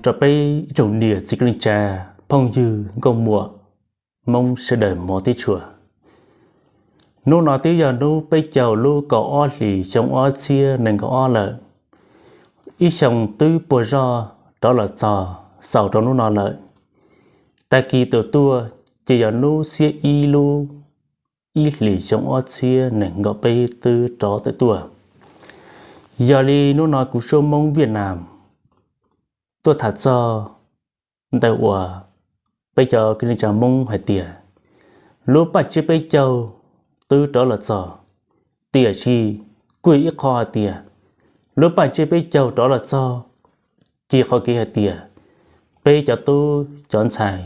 rau peb ib tsoom niam txiv kwv tij neej tsa, phooj ywg nkauj muam Hmoob sawv daws hmov tib tshua. Hnub no twb yog hnub peb caug lub kaum ob hlis xyoo ob txhiab nees nkaum ob lawm. Ib xyoo twb puag zoj rov los txog xaus rau hnub no lawm. Tag kis tus tuaj ces yog hnub xiab ib lub ib hlis xyoo ob txhiab nees nkaum peb twb rov tawm tuaj. Yog li hnub no kuv Suab Hmoob Viaj Nam tuaj tham txog ntawm uas peb cov kwv tij neej tsa Hmoob hais tias lub paj tsiab peb caug twb rov los txog, tiam sis kuj yog ib qho hais tias lub paj tsiab peb caug rov los txog, ces qhov kev hais tias peb cov tub cov ntxhais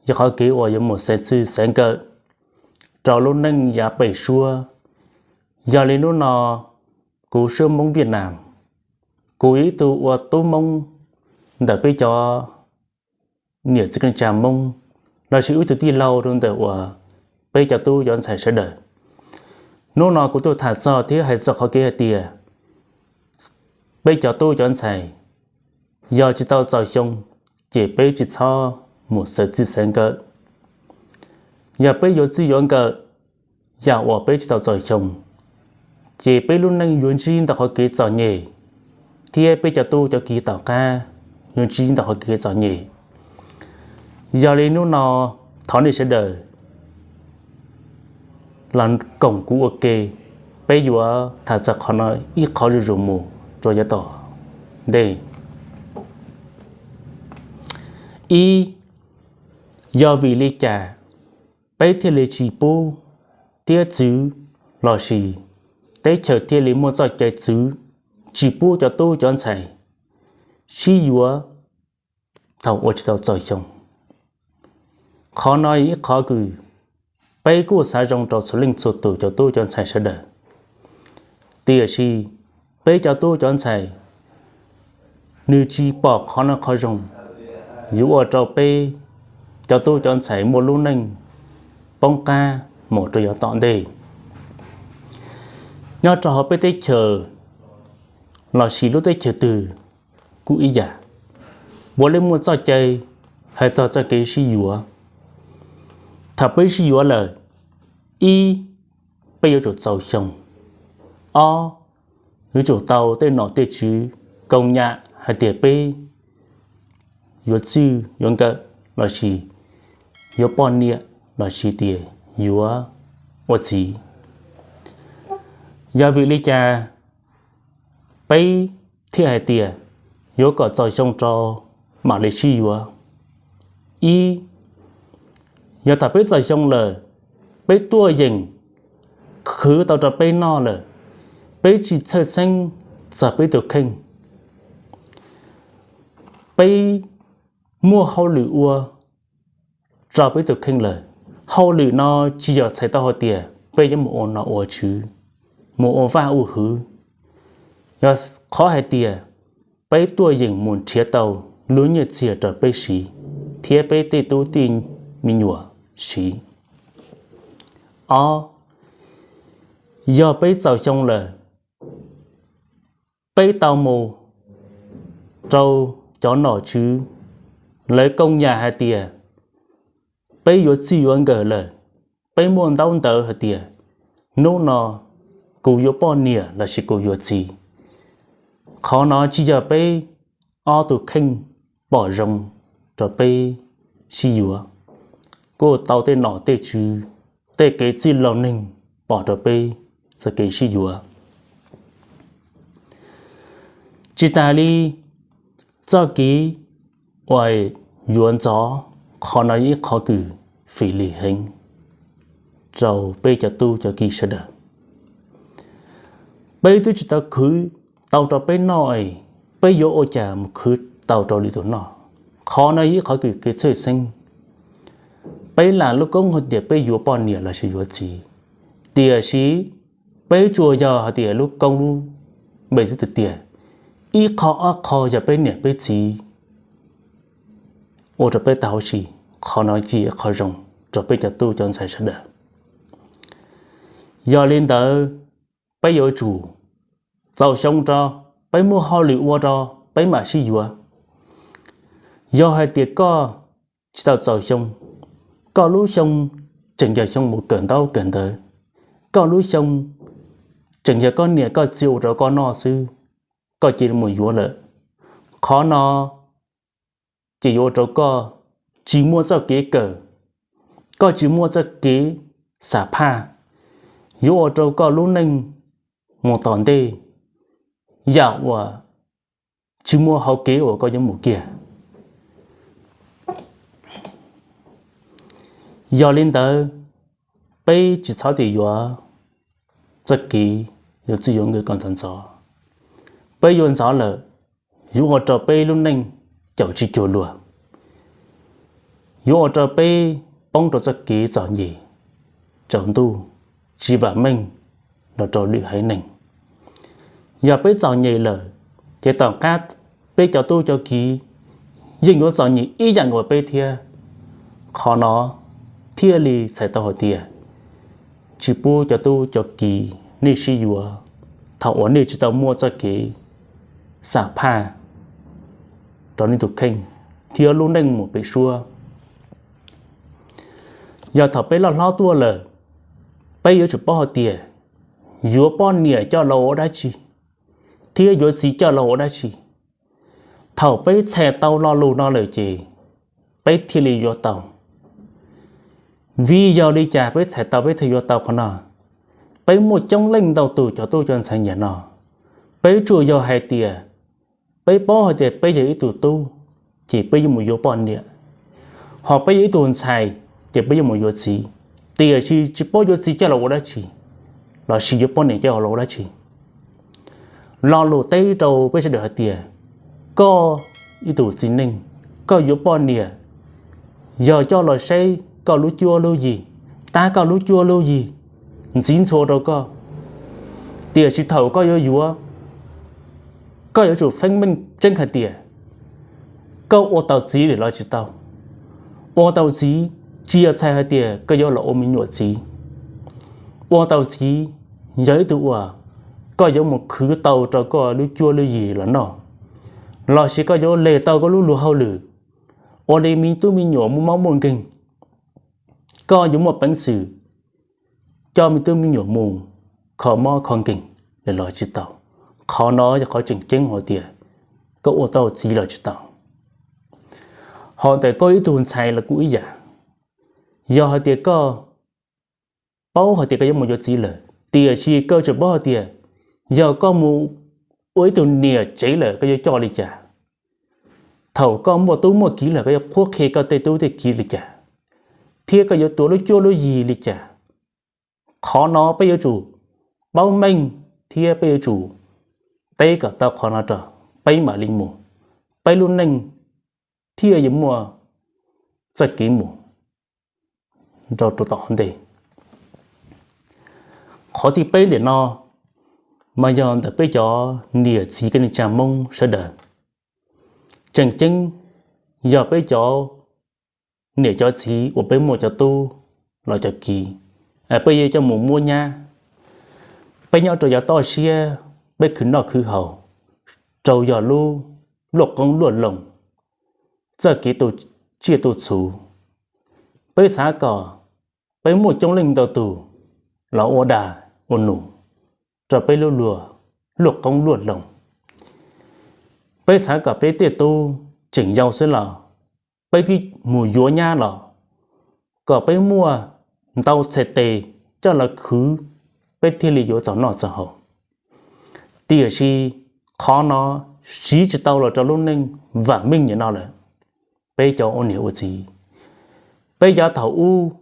yog qhov kev uas yuav mus xaiv txwj xaiv nkawm rau lub neej yav pem suab. Yog li hnub no kuv Suab Hmoob Viaj Nam, kuv yog ib tug ua tub Hmoob ntawm peb cov niam txiv kwv tij neej tsa Hmoob, lossis ib tug tij laug rau ntawm uas peb cov tub cov ntxhais sawv daws. Hnub no kuv tuaj tham txog thiab hais txog qhov kev hais tias peb cov tub cov ntxhais yog tsis tau txaus xyoo, ces peb tsis txhob mus xaiv txwj xaiv nkawm. Yog peb yuav txwj yuav nkawm yam uas peb tsis tau txaus xyoo, ces peb lub neej yuav ntsib ntau qhov kev txom nyem, thiab peb cov tub cov ki tom qab yuav ntsib ntau qhov kev txom nyem. Yog li hnub no thov nej sawv daws los koom kuv ua ke, peb yuav tham txog qhov no ib qho zuj zus mus rau yav tom ntej. Ib, yog vim li cas peb thiaj li tsis pub thiab txwv, lossis teb chaws thiaj li muaj txoj cai txwv tsis pub cov tub cov ntxhais sib yuav thaum uas tsis tau txaus xyoo? Qhov no yog ib qho kws peb kuj xav zoo rau txhua leej txhua tus cov tub cov ntxhais sawv daws. Tiam sis peb cov tub cov ntxhais nws tsis pom qhov no qhov zoo, yuav ua rau peb cov tub cov ntxhais muaj lub neej poob qab mus rau yav tom ntej. Nyob rau hauv peb teb chaws lossis lub teb chaws twg kuj ib yam, puav leej muaj txoj cai hais txog txoj kev sib yuav. Thaum peb sib yuav lawm, ib, peb yuav tsum txaus xyoo. Ob, yuav tsum tau tej nom tej tswv koom nyam hais tias peb yuav txwj yuav nkawm lossis yuav poj niam lossis tias yuav ua txiv. Yog vim li cas peb thiaj hais tias yuav kom txaus xyoo rau mam li sib yuav? Ib, yog thaum peb txaus xyoo lawm, peb tuaj yeem khwv tau rau peb noj lawm, peb tsis txhawj xeeb txog peb tus kheej, peb muaj hauj lwm ua rau peb tus kheej lawm. Hauj lwm no tsis yog txhais tau hais tias peb yuav mus ua nom ua tswv, mus ua vaj ua hwv. Yog qhov hais tias peb tuaj yeem mus nrhiav tau lub nyiaj txiag rau peb siv thiab peb tej tub tej me nyuam siv. Ob, yog peb txaus xyoo lawm, peb tau mus rau cov nom tswv, lawv koom nyam hais tias peb yuav txwj yuav nkawm lawm, peb muaj ntaub ntawv hais tias hnub no kuv yuav poj niam lossis kuv yuav txiv. Qhov no tsis yog peb ob tug kheej pom zoo rau peb sib yuav, kuj tau tej nom tej tswv, tej kev txwj laus neeg pom rau peb txoj kev sib yuav. Tsis tas li, txoj kev uas yuav ntxov, qhov no yog ib qho kws fim lim heev rau peb cov tub cov ki sawv daws. Peb twb tsis tau khwv tau rau peb noj es peb yuav ua cas mus khwv tau rau lwm tus noj? Qhov no yog ib qho kws kev txhawj xeeb. Peb lam lub koob hais tias peb yuav poj niam lossis yuav txiv, tiam sis peb tsuas yog hais tias lub koob lub npe xwb tiag tiag. Ib qho ob qho yog peb niam peb txiv ua rau peb tau huv si, qhov no tsis yog qhov zoo rau peb cov tub cov ntxhais sawv daws. Yog li ntawd, peb yuav tsum txaus xyoo rau, peb muaj hauj lwm ua rau peb mam sib yuav. Yog hais tias koj tsis tau txaus xyoo, koj lub xyoo tseem yog xyoo mus kawm ntaub kawm ntawv, koj lub xyoo tseem yog koj niam koj txiv ua rau koj noj xwb, koj cia li mus yuav lawm, qhov no ces yuav ua rau koj tsis muaj txoj kev kawm, koj tsis muaj txoj kev xam phaj, yuav ua rau koj lub neej mus tom ntej yam uas tsis muaj hauv kev uas koj yuav mus kiag. Yog li ntawd, peb tsis txhob tias yuav txoj kev yuav txwj yuav nkawm kom ntxov ntxov. Peb yuav ntxov lawm, yuav ua rau peb lub neej caum tsis cuag luag, yuav ua rau peb poob rau txoj kev txom nyem, tsaus ntuj, tsis vam meej los rau lwm haiv neeg. Yog peb txom nyem lawm, ces tom qab peb cov tub cov kiv yeej yuav txom nyem ib yam nkaus peb thiab. Qhov no thiaj li txhais tau hais tias tsis pub cov tub cov kiv nej sib yuav thaum uas nej tsis tau muaj txoj kev xam phaj rau nej tus kheej thiab lub neej mus pem suab. Yog thaum peb loj hlob tuaj lawm, peb yuav tsum paub hais tias yuav poj niam coj los ua dab tsi thiab yuav txiv coj los ua dab tsi. Thaum peb txhais tau lo lus no lawm ces peb thiaj li yuav tau. Vim yog li cas peb txhais tau peb thiaj yuav tau qhov no? Peb muaj coob leej ntau tus cov tub cov ntxhais niaj no, peb tsuas yog hais tias peb paub hais tias peb yog ib tug tub ces peb yuav mus yuav poj niam, ho peb yog ib tug ntxhais ces peb yuav mus yuav txiv, tiam sis tsis paub yuav txiv coj los ua dab tsi, lossis yuav poj niam coj los ua dab tsi. Lo lus teb rau peb sawv daws hais tias koj ib tug txiv neej, koj yuav poj niam, yog coj los saib koj lub cuab lub yig, tab koj lub cuab lub yig ntxiv ntxhua rau koj, tiam sis thaum koj yuav yuav, koj yuav tsum feeb meej tseeb hais tias koj ua tau txiv li los tsis tau. Ua tau txiv tsis yog txhais hais tias koj yuav los ua me nyuam txiv. Ua tau txiv yog ib tug uas koj yuav mus khwv tau rau koj lub cuab lub yig los noj, lossis koj yuav leg tau koj lub luag hauj lwm, ua li me tub me nyuam muaj mob muaj nkeeg, koj yuav muaj peev xwm coj me tub me nyuam mus kho mob kho nkeeg li los tsis tau. Qhov no yog qhov tseem ceeb hais tias koj ua tau txiv los tsis tau. Ho ntawm koj ib tug ntxhais los kuj ib yam, yog hais tias koj paub hais tias koj yuav mus yuav txiv lawm, tiam sis koj tsis paub hais tias yog koj mus ua ib tug niam tsev lawm koj yuav coj li cas. Thaum koj muaj tub muaj kiv lawm koj yuav qhuab qhia koj tej tub tej kiv li cas, thiab koj yuav tuav lub cuab lub yig li cas. Qhov no peb yuav tsum paub meej thiab peb yuav tsum teb kom tau qhov no rau peb mam li mus, peb lub neej thiaj yuav muaj txoj kev mus rau rau tom hauv ntej. Qhov thib peb ntawm no mas yog ntawm peb cov niam txiv kwv tij neej tsa Hmoob sawv daws. Tseem ceeb yog peb cov niam cov txiv uas peb muaj cov tub los cov kiv, peb yuav coj mus muab nyab, peb nyob rau yav toj siab, peb khwv noj khwv haus, rau yog lub luaj qoob luaj loo, txoj kev tu tsiaj tu txhu. Peb xav kom peb muaj coob leej ntau tus los ua dab ua num rau peb lub luag luaj qoob luaj loo. Peb xav kom peb tej tub tseem yau xwb los peb twb mus yuav nyab los kom peb muaj ntau txhais tes coj los khwv, peb thiaj li yuav txaus noj txaus haus. Tiam sis qhov no siv tsis tau los rau lub neej vam meej nim no lawm. Peb cov ua niam ua txiv, peb yav thaum ub,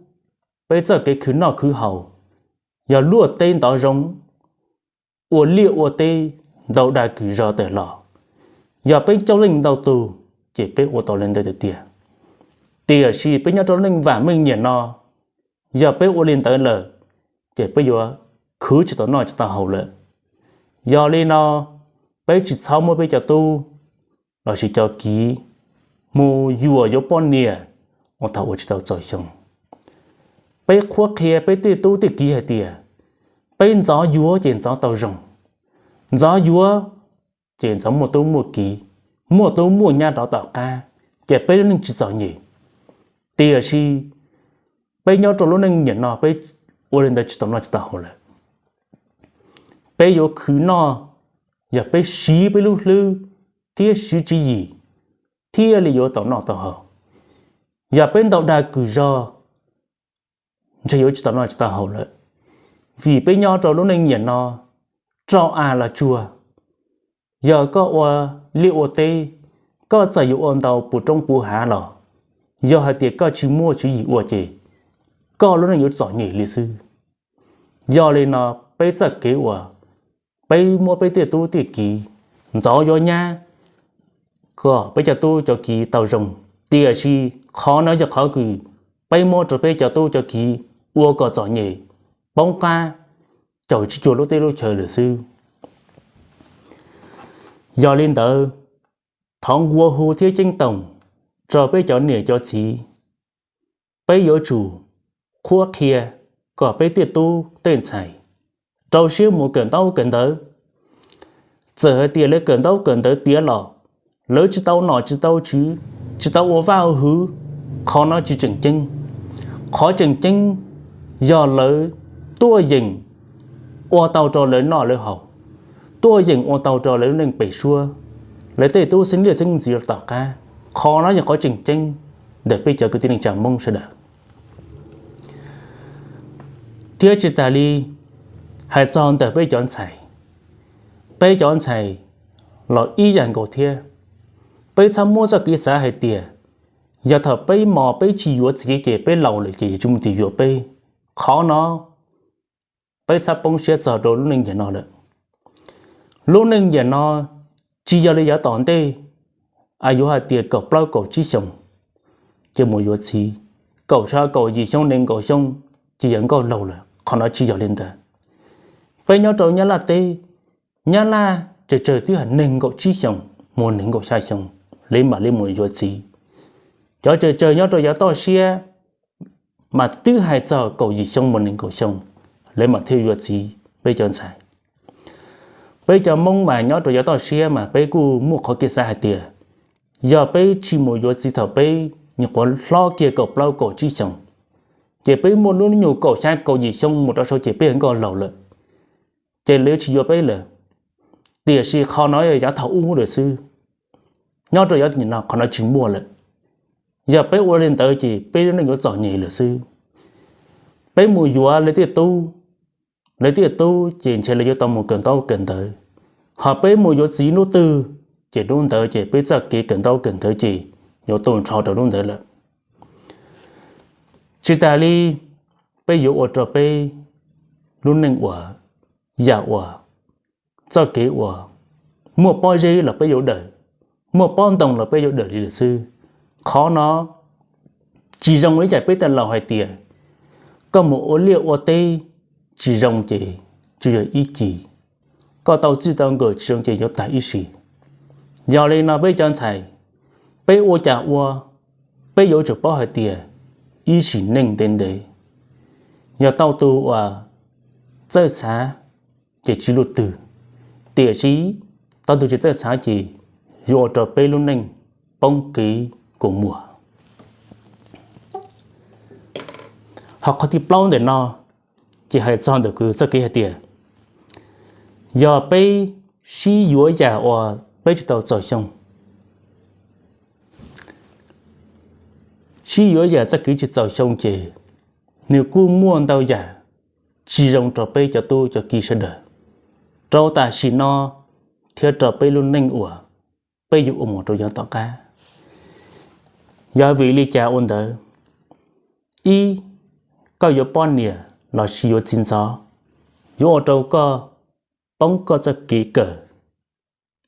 peb txoj kev khwv noj khwv haus yog luaj teb ntov zoo, ua liaj ua teb ntau dag kws zog tawm los. Yog peb coob leej ntau tus ces peb ua tau li ntawd tiag tiag. Tiam sis peb nyob rau lub neej vam meej nim no, yog peb ua li ntawd lawm ces peb yuav khwv tsis tau noj tsis tau haus lawm. Yog li no, peb tsis txhob muab peb cov tub lossis cov kiv mus yuam yuav poj niam uas thaum ua tsis tau txaus xyoo. Peb qhuab qhia peb tej tub tej kiv hais tias peb ntxov yuav ces ntxov tau zoo, ntxov yuav ces ntxov muaj tub muaj kiv, muaj tub muaj nyab rov tom qab, ces peb lub neej tsis txom nyem. Tiam sis peb nyob rau lub neej niam no peb ua li ntawd tsis tau noj tsis tau haus lawm. Peb yuav khwv noj, yog peb siv peb lub hlwb thiab siv tswv yim thiaj li yuav tau noj tau haus. Yog peb ntaus dag kws zog, ntshe yuav tsis tau noj tsis tau haus lawm. Vim peb nyob rau lub neej niam no, rau av los tsuag, yog koj ua liaj ua teb, koj txawm yuav ua ntau puv roob puv hav los, yog hais tias koj tsis muaj tswv yim ua ces koj lub neej yuav txom nyem li xwb. Yog li no, peb txoj kev uas peb muab peb tej tub tej kiv ntxov yuav nyab kom peb cov tub cov kiv tau zoo, tiam sis qhov no yog qhov kws peb muab rau peb cov tub cov kiv ua kom txom nyem, poob qab, caum tsis cuag lub teb lub chaw lawm xwb. Yog li ntawd, thov nqua hu thiab ceeb toom rau peb cov niam cov txiv, peb yuav tsum qhuab qhia kom peb tej tub tej ntxhais rau siab mus kawm ntaub kawm ntawv. Txawm hais tias lawv kawm ntaub kawm ntawv tiav los, lawv tsis tau nom tsis tau tswv, tsis tau ua vaj ua hwv, qhov no tsis tseem ceeb. Qhov tseem ceeb yog lawv tuaj yeem ua tau rau lawv noj lawv haus, tuaj yeem ua tau rau lawv lub neej pem suab, lawv tej tub xeeb liaj xeeb ntxwv tom qab. Qhov no yog qhov tseem ceeb ntawm peb cov kwv tij neej tsa Hmoob sawv daws. Thiab tsis tas li, hais txog ntawm peb cov ntxhais, peb cov ntxhais los ib yam nkaus thiab. Peb txhob muab txoj kev xav hais tias yog thaum peb mos peb tsis yuav txiv ces peb laus lawm ces yuav tsis muaj tus yuav peb. Qhov no peb txhob poob siab txog rau lub neej niam no lawm. Lub neej niam no tsis yog li yav tom ntej, yuav hais tias kaum plaub kaum tsib xyoos ces mus yuav txiv, kaum xya kaum yim xyoo nees nkaum xyoo ces yog nkauj laug lawm. Qhov no tsis yog li ntawd. Peb nyob rau Nyab Laj teb, Nyab Laj tsawg tsawg twb hais nees nkaum tsib xyoos mus nees nkaum xya xyoo, lawv mam li mus yuav txiv. Cov tsawg tsawg nyob rau yav toj siab mas twb hais txog kaum yim xyoo mus nees nkaum xyoo, lawv mam thiaj yuav txiv. Peb cov ntxhais, peb cov Hmoob mas nyob rau yav toj siab mas peb kuj muaj qhov kev xav hais tias yog peb tsis mus yuav txiv thaum peb nyuam qhuav hlob kiag kaum plaub kaum tsib xyoos, ces peb muaj lub hnub nyoog kaum xya kaum yim xyoo mus rau saud ces peb yog nkauj laug lawm, ces lawv tsis yuav peb lawm. Tiam sis qhov no yog yav thaum ub lawm xwb. Nyob rau yav no qhov no tsis muaj lawm. Yog peb ua li ntawd ces peb lub neej yuav txom nyem lawm xwb. Peb mus yuav lawv tej tub, lawv tej tub ces ntshe lawv yuav tau mus kawm ntaub kawm ntawv, ho peb mus yuav txiv hnub twg ces hnub ntawd ces peb txoj kev kawm ntaub kawm ntawv ces yuav tau nrho rau hnub ntawd lawm. Tsis tas li, peb yuav ua rau peb lub neej uas, yam uas, txoj kev uas muaj pob zeb los peb yuav dawm, muaj pob ntoo los peb yuav dawm li lawm xwb. Qhov no tsis zoo li yam peb tej laus hais tias koj mus ua liaj ua teb tsis zoo ces tsuas yog ib cim, koj tau txij tau nkawm tsis zoo ces yuav tag ib sim. Yog li no peb cov ntxhais, peb ua cas ua, peb yuav tsum paub hais tias ib sim neej ntev ntev, yog tau tus uas txawj xav ces tsis luaj twg, tiam sis tau tus tsis txawj xav ces yuav ua rau peb lub neej poob kev kua muag. Ho qhov thib plaub ntawm no ces hais txog ntawm kuv txoj kev hais tias yog peb sib yuav yam uas peb tsis tau txaus xyoo. Sib yuav yam txoj kev tsis txaus xyoo ces nws kuj muaj ntau yam tsis zoo rau peb cov tub cov kiv sawv daws rau tam sim no thiab rau peb lub neej uas peb yuav ua mus rau yav tom qab. Yog vim li cas ua ntawd? Ib, koj yuav poj niam los sis yuav txiv ntxov, yuav ua rau koj poob koj txoj kev kawm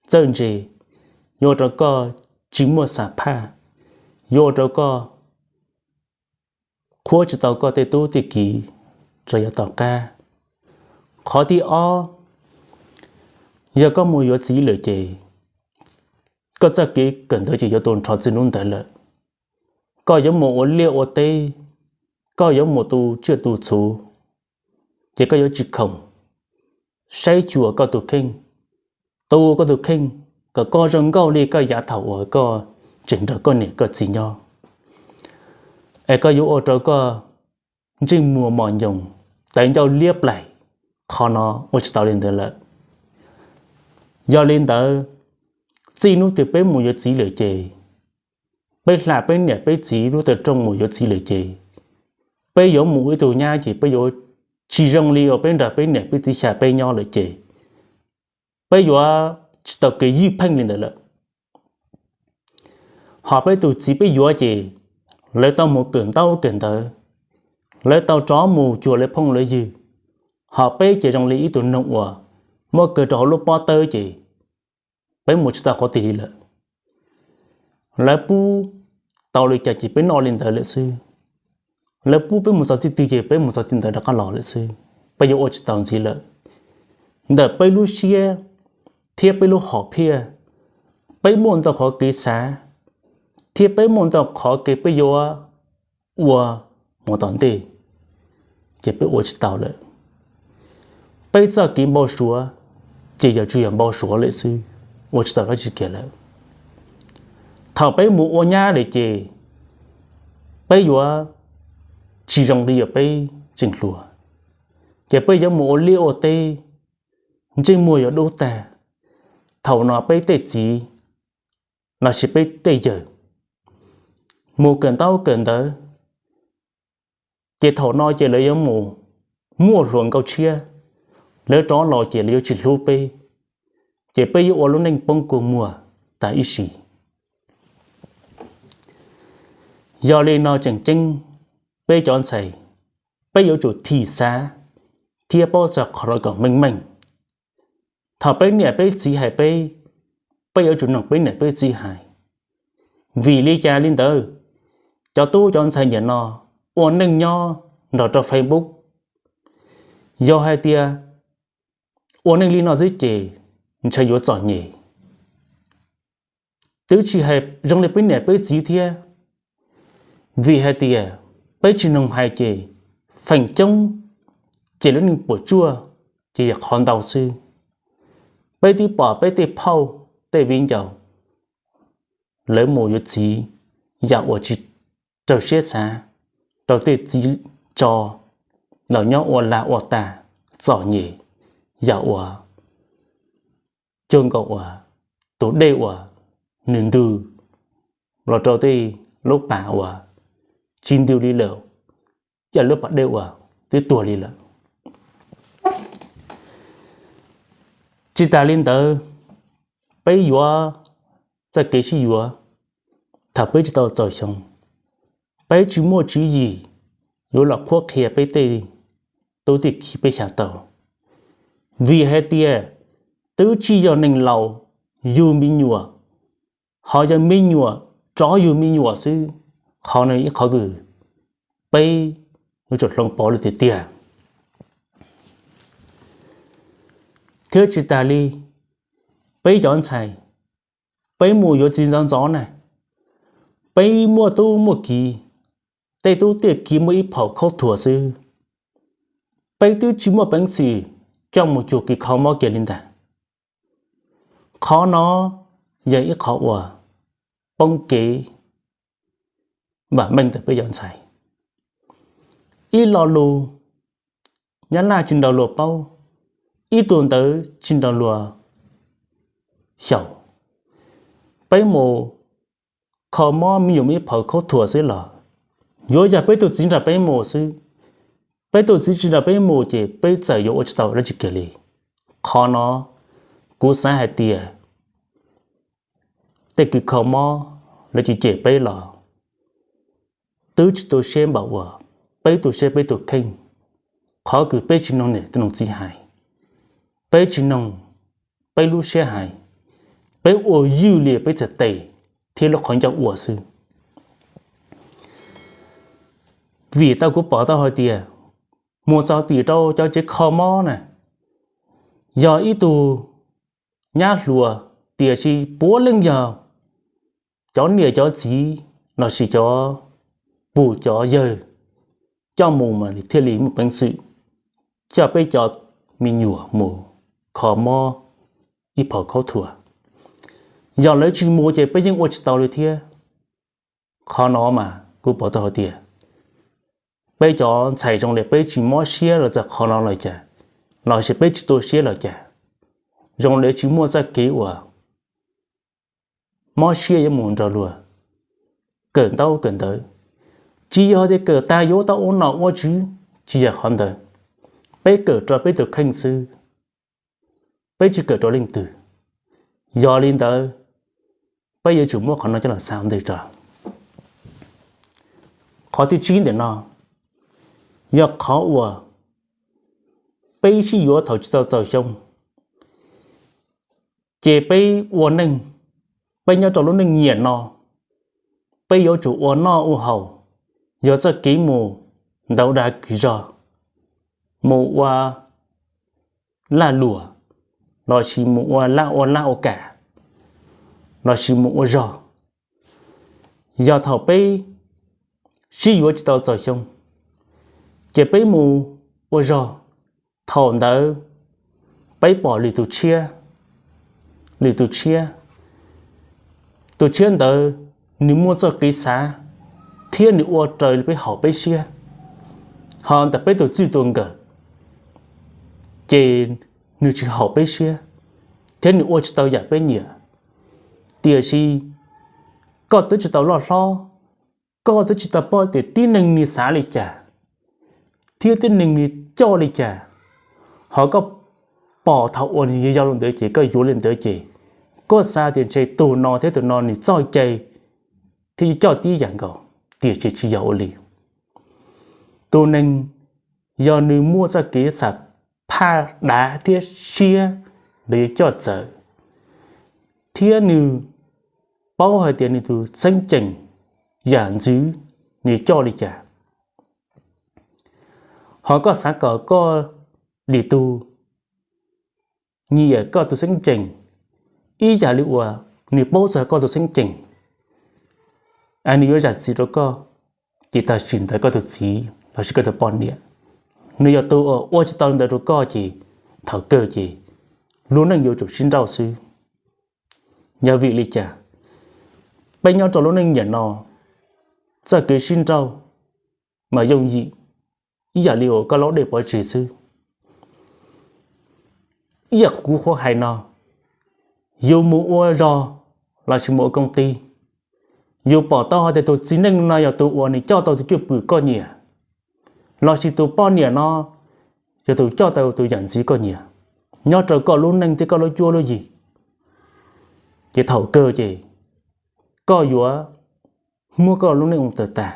txawj ntse, yuav ua rau koj tsis muaj xam phaj, yuav ua rau koj qhuab tsis tau koj tej tub tej kiv rau yav tom qab. Qhov thib ob, yog koj mus yuav txiv lawm ces koj txoj kev kawm ntawv ces yuav tau nrho txij hnub ntawd lawm. Koj yuav mus ua liaj ua teb, koj yuav mus tu tsiaj tu txhuv, ces koj yuav tsis khoom saib xyuas koj tus kheej, tu koj tus kheej kom koj zoo nkauj li koj yav thaum uas koj tseem nrog koj niam koj txiv nyob, es koj yuav ua rau koj ntsej muag mos nyoos, tawv ncauj liab plaim, qhov no ua tsis tau li ntawd lawm. Yog li ntawd, txij hnub twg peb mus yuav txiv lawm ces, peb hla peb niam peb txiv lub taw rooj mus yuav txiv lawm ces, peb yuav mus ua ib tug nyab ces peb yuav tsis zoo li uas peb nrog peb niam peb txiv xya peb nyob lawm ces, peb yuav tsis tau kev ywj pheej li ntawd lawm. Hos peb tus txiv peb yuav ces, lawv tau mus kawm ntaub kawm ntawv, lawv tau rov mus cuag lawv phooj lawv ywg, hos peb ces zoo li ib tug noog uas muab kaw rau hauv lub pob tawb ces, peb mus tsis tau qhov twg li lawm. Lawv pub tau li cas ces peb noj li ntawd lawm xwb. Lawv pub peb mus txog txij twg ces peb mus txog txij ntawd rov qab los lawm xwb. Peb yuav ua tsis tau ntxiv lawm. Ntawm peb lub siab thiab peb lub hom phiaj, peb muaj ntau qhov kev xav, thiab peb muaj ntau qhov kev peb yuav ua mus tom ntej, ces peb ua tsis tau lawm. Peb txoj kev npau suav ces yog tsuas yog npau suav lawm xwb, ua tsis tau dab tsi kiag lawm. Thaum peb mus ua nyab lawm ces, peb yuav tsis zoo li uas peb tseem hluas, ces peb yuav mus ua liaj ua teb, ntsej muag yuav dub tag. Thaum no peb tej txiv lossis peb tej yawg mus kawm ntaub kawm ntawv, ces thaum no ces lawv yuav mus muaj hluas nkauj tshiab, lawv rov los ces lawv yuav tsis hlub peb, ces peb yuav ua lub neej poob kua muag tas ib sim. Yog li no tseem ceeb, peb cov ntxhais, peb yuav tsum thim xav thiab paub txog qhov no kom meej meej. Thaum peb niam peb txiv hais peb, peb yuav tsum mloog peb niam peb txiv hais. Vim li cas li ntawd, cov tub cov ntxhais nim no ua neej nyob nrog rau Facebook, yog hais tias ua neej li no xwb ces ntshe yuav txom nyem, twb tsis hais zoo li peb niam peb txiv thiab. Vim hais tias peb tsis mloog hais ces feem coob ces lub neej puas tsuaj ces yog qhov ntau xwb. Peb twb pom peb tej phauj tej viv ncaus lawv mus yuav txiv yam uas tsis raws siab xav, rau tej txiv tso los nyob ua lag ua tag, txom nyem, yam uas cuag nkaus uas tus dej uas nws ntws los rau tej lub pas uas tsis ntws li lawm, yam lub pas dej uas twb tuag li lawm. Tsis tas li ntawd, peb yuav txoj kev sib yuav, thaum peb tsis tau txaus xyoo, peb tsis muaj tswv yim yuav los qhuab qhia peb tej tub tej ki peb xyav tau. Vim hais tias twb tsis yog neeg laus yug me nyuam, ho yog me nyuam rov yug me nyuam xwb, qhov no ib qhov kws peb yuav tsum hloov pauv li tiag tiag. Thiab tsis tas li, peb cov ntxhais, peb mus yuav txiv ntxov ntxov na, peb muaj tub muaj ki, tej tub tej ki muaj ib phaum khaub thuas xwb, peb twb tsis muaj peev xwm coj mus cuag kev kho mob kiag li ntag. Qhov no yog ib qhov uas poob kev vam meej ntawm peb cov ntxhais. Ib lo lus Nyab Laj tsis nrog luag paub, ib tug ntawv tsis nrog luag xyaum. Peb mus kho mob me nyuam ib phaum khaub thuas xwb los yuav yog peb tus txiv nrog peb mus xwb. Peb tus txiv tsis nrog peb mus ces peb txawm yuav ua tsis tau dab tsi kiag li. Qhov no kuv xav hais tias tej kws kho mob lawv cem cem peb los twb tsis tu siab npaum uas peb tu siab peb tus kheej. Qhov kws peb tsis mloog niam mloog txiv hais, peb tsis mloog peb lub siab hais, peb ua ywj li peb txhais tes thiab lub qhov ncauj ua xwb. Vim tau kuv pom tau hais tias mus txog tim rau cov tsev kho mob na, yog ib tug nyab hluas, tiam sis puav leej yog cov niam cov txiv lossis cov pug cov yawg coj mus mas thiaj li muaj peev xwm coj peb cov me nyuam mus kho mob ib phaum khaub thuas. Yog lawv tsis mus ces peb yeej ua tsis tau li thiab. Qhov no mas kuv pom tau hais tias peb cov ntxhais zoo li peb tsis mob siab los txog qhov no los cas, los sis peb tsis tu siab los cas, zoo li tsis muaj txoj kev uas mob siab yuav mus nrog luag kawm ntaub kawm ntawv. Tsis yog tias kawm tag yuav ua ub ua no ua tswv, tsis yog qhov ntawd. Peb kawm rau peb tus kheej xwb, peb tsis kawm rau leej twg. Yog li ntawd, peb yuav tsum muab qhov no coj los xav ua ntej tso. Qhov thib tsib ntawm no yog qhov uas peb sib yuav thaum tsis tau txaus xyoo, ces peb ua neej, peb nyob rau lub neej nyiam no, peb yuav tsum ua noj ua haus, yog txoj kev mus ntau dag kis zog, mus ua laj luam, los sis mus ua laj ua laj ua kam, los sis mus ua zog. Yog thaum peb sib yuav tsis tau txaus xyoo, ces peb mus ua zog. Thaum ntawd peb pom lwm tus tshiab, lwm tus tshiab, tus tshiab ntawd nws muaj txoj kev xav thiab nws ua raws li peb haum peb siab. Ho ntawm peb tus txij tus nkawm, ces nws tsis haum peb siab thiab nws ua tsis tau yam peb nyiam. Tiam sis koj twb tsis tau loj hlob, koj twb tsis tau paub tias tib neeg nws xav li cas thiab tib neeg nws coj li cas, ho koj pom thaum uas nws yog li ntawd ces koj yuav li ntawd ces koj xav tias ntshe tus no thiab tus no nws txoj cai thiab yuav coj tib yam nkaus, tiam sis tsis yog ua li. Tus neeg yog nws muaj txoj kev xam phaj dav thiab siab, nws yuav coj txawv, thiab nws paub hais tias nws tus xeeb ceem yam ntxwv nws yuav coj li cas. Ho koj xav kom koj lwm tus nyiam koj tus xeeb ceem ib yam li uas nws paub txog koj tus xeeb ceem, es nws yuav zam txim rau koj, ces tam sim ntawd koj tus txiv los sis koj tus poj niam, nws yog tus uas ua tsis tau li ntawd rau koj ces thaum kawg ces lub neej yuav tsum sib nrauj xwb. Yog vim li cas peb nyob rau lub neej nyiam no, txoj kev sib nrauj mas yooj yim ib yam li uas koj laub dej pov tseg xwb. Ib yam kuv qhuav hais no, yus mus ua zog los sis mus ua koom tij, yus pom tau hais tias tus txiv neej no yog tus uas nws coj tau tus cwj pwm koj nyiam, los sis tus poj niam no yog tus coj tau tus yam ntxwv koj nyiam nyob rau koj lub neej thiab koj lub cuab lub yig, ces thaum kawg ces koj yuav muab koj lub neej ua tawg tag.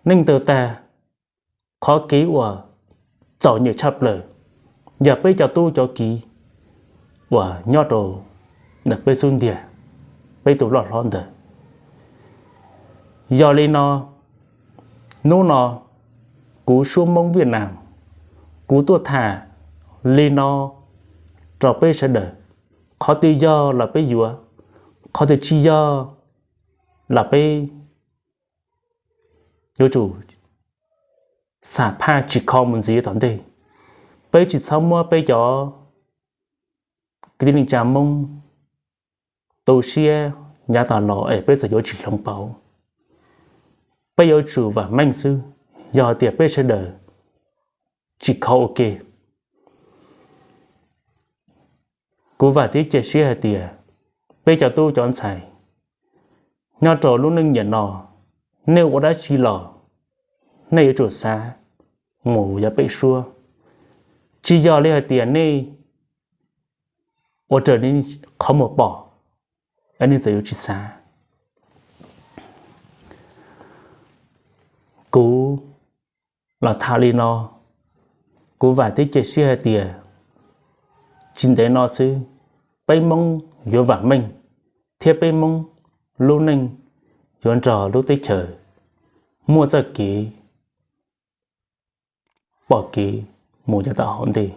Neej tawg tag, qhov kev uas txom nyem tshaj plaws yog peb cov tub cov kiv uas nyob rau ntawm peb xub ntiag, peb tus loj hlob ntawd. Yog li no, hnub no kuv Suab Hmoob Viaj Nam, kuv tuaj tham li no rau peb sawv daws. Qhov twg yog los peb yuav, qhov twg tsis yog los peb yuav tsum xam phaj tsim kho mus ntxiv tom ntej. Peb tsis txhob muab peb cov kwv tij neej tsa Hmoob tu siab hnyav tas los es peb txawm yuav tsis hloov pauv. Peb yuav tsum vam meej xwb, yog tias peb sawv daws tsim kho ua ke. Kuv vam thiab cia siab hais tias peb cov tub cov ntxhais nyob rau lub neej nyiam no, nej ua dab tsi los nej yuav tsum xav mus yog peb suab. Tsis yog li hais tias nej ua raws li qhov muag pom, nej txawm yuav tsis xav. Kuv los tham li no, kuv vam thiab cia siab hais tias tsis ntev no xwb, peb Hmoob yuav vam meej, thiab peb Hmoob lub neej yuav nrog lub teb chaws muaj txoj kev pom kev mus yav tom hauv ntej.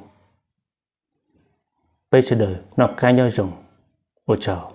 Peb sawv daws noj qab nyob zoo, ua tsaug.